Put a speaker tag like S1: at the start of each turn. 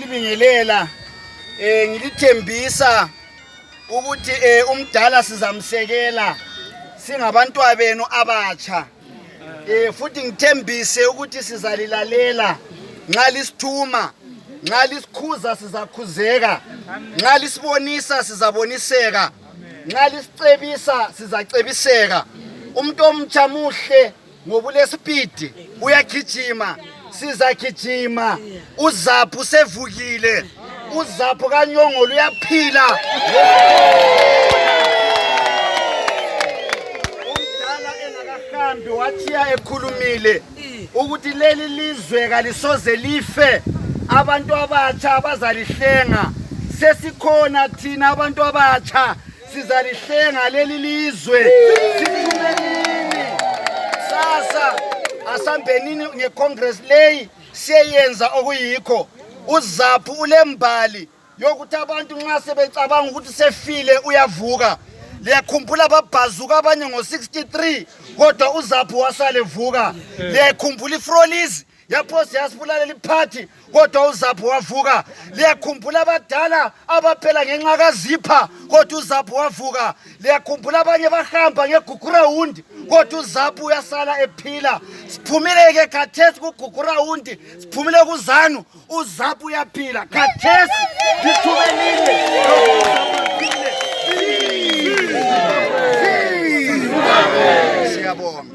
S1: ngiyalibingelela ngilithembisa ukuthi umdala sizamsekela singabantwa benu abatsha futhi ngithembise ukuthi sizalilalela nxa lisithuma nxa lisikhuza sizakhuzeka nxa lisibonisa sizaboniseka nxa lisicebisa sizacebiseka umuntu omtsha muhle ngoba ulespeed uyagijima sizagijima uzaphu sevukile uzaphu kaNyongolo uyaphila umdala engakahambi wathiya ekhulumile ukuthi leli lizwe kalisoze life abantu abatsha abazalihlenga sesikhona thina abantu abatsha sizalihlenga leli lizwe sithumelini sasa asambenini ngecongress leyi siyenza okuyikho uzaphu ulembali yokuthi abantu nxa sebecabanga ukuthi sefile uyavuka liyakhumbula ababhazuka abanye ngo-63 kodwa uzaphu wasale vuka liyakhumbula ifrolizi yaphosi yasibulalela iphathi kodwa uzaphu wavuka liyakhumbula abadala abaphela ngenxa kazipha kodwa uzaphu wavuka liyakhumbula abanye bahamba ngegugurawundi kodwa uzaphu uyasala ephila siphumile-ke khathesi kugugurawundi siphumile kuzanu uzaphu uyaphila khathesi ngithumelile siyabonga.